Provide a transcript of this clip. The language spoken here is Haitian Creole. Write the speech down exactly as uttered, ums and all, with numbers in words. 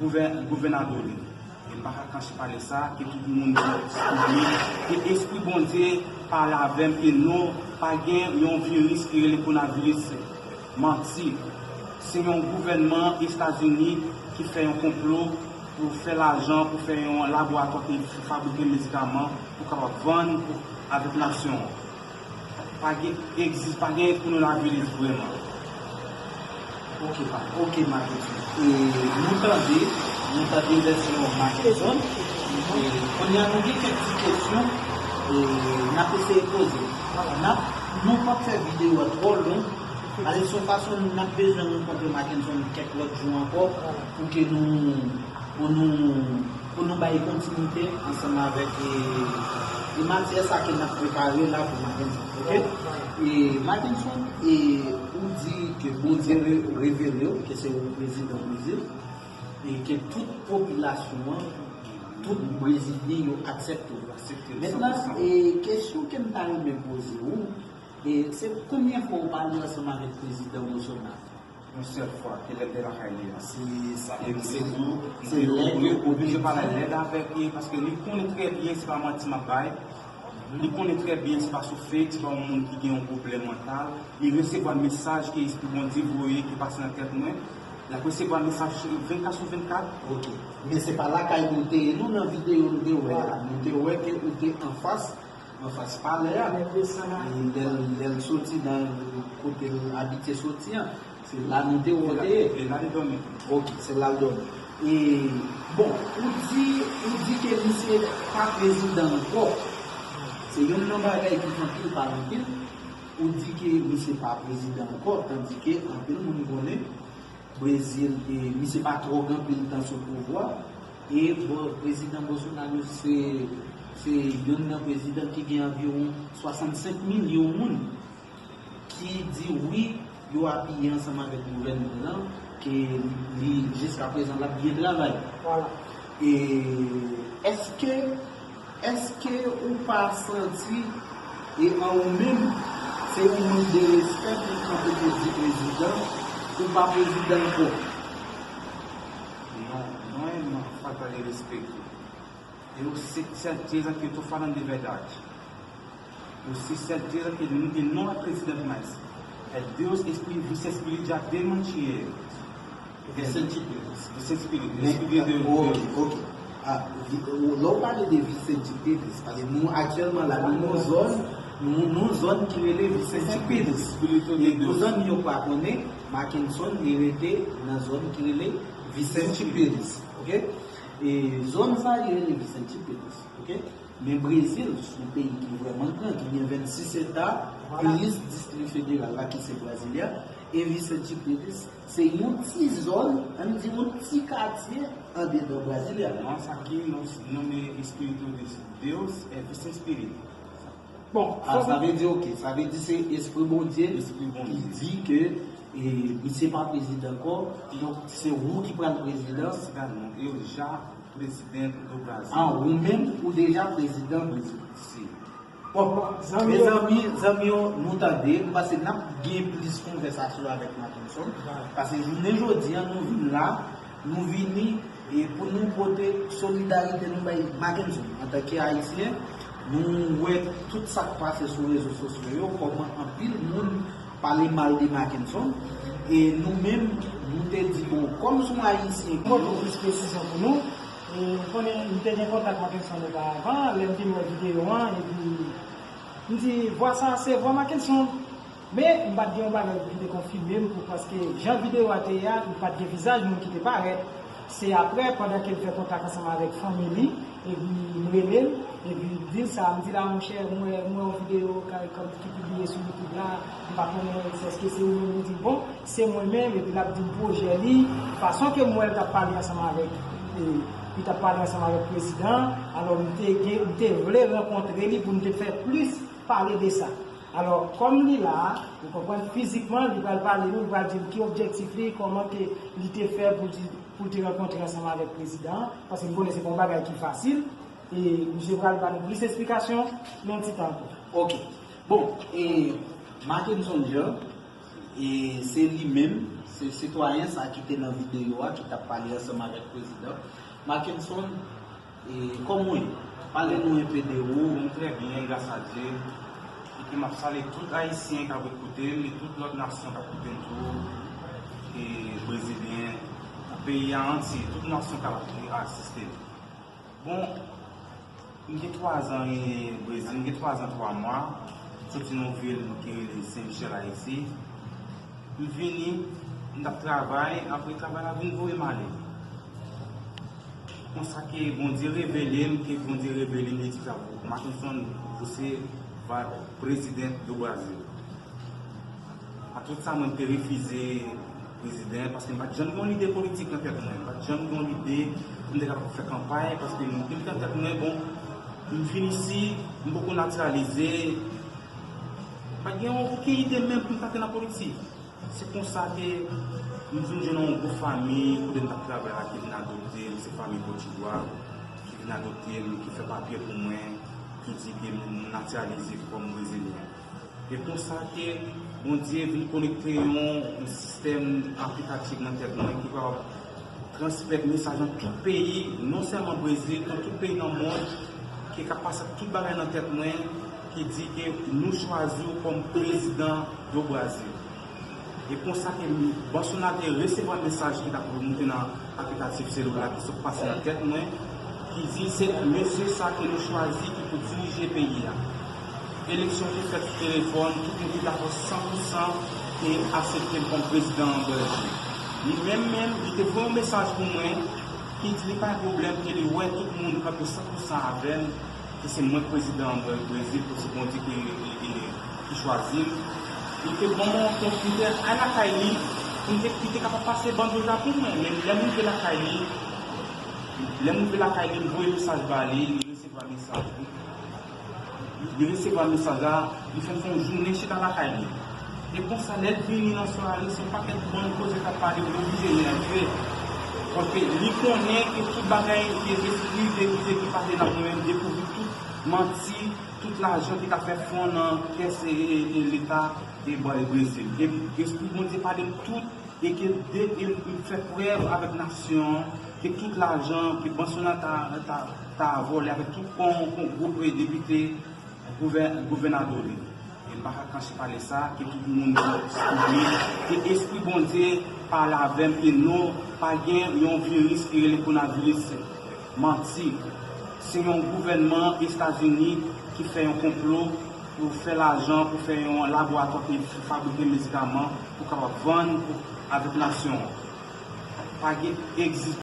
gouvè- gouvènadò li. E m pa ka kanche pale sa, ke tout moun konnen, ke Espri Bondye pale avè m, ke non, pa gen yon viris ki rele kowonaviris. Manti. Se yon gouvènman Etazini ki fè yon konplo pou fè lajan, pou fè yon laboratwa ki fabrike medikaman pou kapab vann pou, avèk nasyon an. Pa gen egzis, pa gen kowonaviris vrèman. Ok, pa, ok, Makenson. E nou tande, nou tande vèsyon Makenson. E kounye a nou gen kèk ti kesyon, e n ap eseye poze. N ap, nou p ap fè videyo a twò long. Alè, se yon fason n ap bezwen rankontre Makenson kèk lòt jou ankò pou ke nou, pou nou, pou nou bay kontinite ansanm avèk, e, e matyè sa ke n ap prepare la pou Makenson, ok? E Makenson, e ou di ke Bondye re- revele w ke se ou prezidan Brezil, e ke tout popilasyon an, tout Brezilyen yo aksepte w. Mentnan, e kesyon ke m ta renmen poze w, e se konbyen fwa w pale ansanm avèk prezidan Bolsonaro? Yon sèl fwa, ke lè m te lakay li a. Se sa. E m se tou, se lè ke ou oblije pale lèd avèk li, paske li konnen trè byen, se pa manti m ap bay. Li konnen trè byen, se pa sou fake, se pa yon moun ki gen yon pwoblèm mantal. Li resevwa mesaj ke Espri Bondye voye, ki pase nan tèt mwen. L ap resevwa mesaj vennkat sou vennkat. Ok. Men se pa lakay nou te ye, non, nan videyo nou te wè a. Nou te wè ke ou te anfas anfas palè a. Lè l, lè l soti nan kote l abitye soti an, se la nou te wè w te ye. E la li dòmi. Ok, se la l dòmi. E, bon, ou di, ou di ke misye pa prezidan ankò. Se youn nan bagay ki fè anpil pale anpil. Ou di ke misye pa prezidan ankò, tandike anpil moun konnen Brezil, e misye pa twò gen anpil tan sou pouvwa. E bon, prezidan Bolsonaro se, se youn nan prezidan ki gen anviwon swasannsenk milyon moun ki di wi, yo apiye ansanm avèk gouvènman an, ke li, jiska prezan, l ap byen travay. Vwala. E èske Èske ou pa santi, e an ou menm, se yon mank de respè pou w kanpe pou w di prezidan, ou pa prezidan ankò? Não, não é uma falta de respeito. Eu se- certeza que eu estou falando de verdade. Eu sei certeza que ele não é presidente mais. É Deus, Espírito, Espírito já desmantia ele. Vicente Pires. Vicente Pires. Men, Espírito de ok, Deus. Ok. Ah, vi- o- lè w pale de Vicente Pires, paske nou aktyèlman la, nou nan zòn, nou nan zòn ki rele Vicente Pires. Espírito de Deus. E pou zanmi yo pa konnen, Makenson, li rete nan zòn ki rele Vicente Pires. Ok? E zòn sa, li rele Vicente Pires. Ok? Men Brezil, se yon peyi ki vrèman gran, ki gen vennsis eta, plis distri federal la ki se Brasilia, e Vicente Pires, se yon ti zòn, ann di yon ti katye andedan Brasilia. Mas aqui nós nome Espírito de Deus é Vicente Espírito. Bon, ah, sa vle di, ok, sa vle di se Espri Bondye ki di ke, e, misye pa prezidan ankò, donk se ou ki pral prezidan. Presidente do Brasil. Ah, ou menm, ou deja prezidan Brezil. Si. Bon, mezanmi, zanmi yo, nou tande, m panse n ap gen plis konvèsasyon avèk Makenson. Paske jounen jodi a, nou vin la, nou vini, e pou nou pote solidarite nou bay Makenson. Antanke Ayisyen, nou wè tout sa k pase sou rezo sosyo yo, kòman anpil moun pale mal de Makenson. E nou menm, nou te di, bon, kòm se yon Ayisyen ki... Mwen pote plis presizyon pou nou. E ou konnen, m te gen kontak Makenson oparavan, lè m te wè videyo an, epi m di, vwa sa, se vwa Makenson. Men, m pa t gen yon bagay ki te konfime m pou, paske jan videyo a te ye a, li pa t gen vizaj moun ki te parèt. Se aprè, pandan ke l fè kontak ansanm avèk fanmi li, epi m rele l, epi l di l sa, m di la, monchè, m wè, m wè yon videyo ka- ka- ki pibliye sou YouTube la, m pa konnen èske se ou menm, li di, bon, se mwen menm, epi l ap di m pwojè li, fason ke m wè l t ap pale ansanm avèk, e, li t ap pale ansanm avèk prezidan an, alò m te gen, m te vle rankontre li pou n te fè plis pale de sa. Alò, kòm li la a, ou konprann, fizikman, li pral pale nou, li pral di nou ki objektif li, kòman ke li te fè pou di- pou l te rankontre ansanm avèk prezidan an, paske m konnen se pa yon bagay ki fasil, e misye pral ba nou plis esplikasyon nan yon ti tan ankò. Ok. Bon, e Makenson Jean, E se li menm, se sitwayen sa ki te nan videyo a, ki t ap pale ansanm avèk prezidan. Mackenson, e kòman w ye? Pale nou enpe de ou. Mwen trè byen, gras a Dye. Epi m ap salye tout Ayisyen k ap koute m, e tout lòt nasyon k ap koute m tou, e Brezilyen, peyi a antye, tout nasyon k ap asiste m. Bon, m gen twa zan e Brezil, m gen twa zan twa mwa, soti nan yon vil ki rele Sen Michèl, Ayiti. M vini, m t ap travay, apre travay la vin voye m ale. Konsa ke Bondye revele m, ke Bondye revele m, li di sa, Mackenson, você vai presidente do Brasil. A tout sa, mwen te refize prezidan, paske m pa t janm gen yon lide politik nan tèt mwen. M pa t janm gen yon lide pou m te kapab fè kanpay, paske m te met nan tèt mwen, bon, m vin isi, m poko natiralize. M pa t gen okenn ide menm pou m t antre nan politik. Se konsa ke m vin jwenn yon gwoup fanmi kote m t ap travay la ki vin adopte m, se fanmi Potidwa ki vin adopte m, ki fè papye pou mwen, ki di ke m natiralize kòm Brezilyen. E konsa ke Bondye vin konekte yon, yon sistèm aplikatif nan tèt mwen ki kapab transmèt mesaj nan tout peyi, non sèlman Brezil, nan tout peyi nan mond, ki ka pase tout bagay nan tèt mwen, ki di ke nou chwazi w kòm prezidan do Brazil. E konsa ke m, Bolsonaro te resevwa mesaj ki t ap remonte nan aplikatif selil la ki sot pase nan tèt mwen, ki di se mesye sa ke nou chwazi ki pou dirije peyi a. Eleksyon te fèt sou telefòn, tout moun te dakò san pou san e aksepte l kòm prezidan an Brezil. Li menm menm, li te voye yon mesaj pou mwen ki di li pa gen pwoblèm, ke li wè tout moun kanpe san pou san avè m, ke se mwen k prezidan an Brezil, ke se Bondye ki, ki, ki, ki chwazi m. Li te ban mwen yon kont, li te al lakay li, pou m te, li te kapab pase bando a pou mwen. Men lè m rive lakay li, lè m rive lakay li, m voye mesaj ba li, li resevwa mesaj li. Li resevwa mesaj la, li fè m fè yon jounen chita lakay li. E konsa, lè l vini nan sware, se yon pakèt bann koze k ap pale, li oblije nève. Paske li konnen ke tout bagay, ke espri verite ki pase nan mwen, dekouvri tout manti, tout lajan ki ta fè fon nan kès e, e, e leta e Brezil. E espri Bondye pale m tout, e ke de, e, e fè prèv avèk nasyon an, ke tout lajan ke Bolsonaro ta, ta, ta vòlè avèk tout kon, kon gwoup depite, gouvè-, gouvènadò li. E m pa ka kanche pale sa, ke tout moun kouvri, ke espri Bondye pale avè m, ke non, pa gen yon viris ki rele kowonaviris. Manti. Se yon gouvènman Etazini ki fè yon konplo pou fè lajan, pou fè yon laboratwa ki fabrike medikaman pou kapab vann pou, avèk nasyon an. Pa gen egzis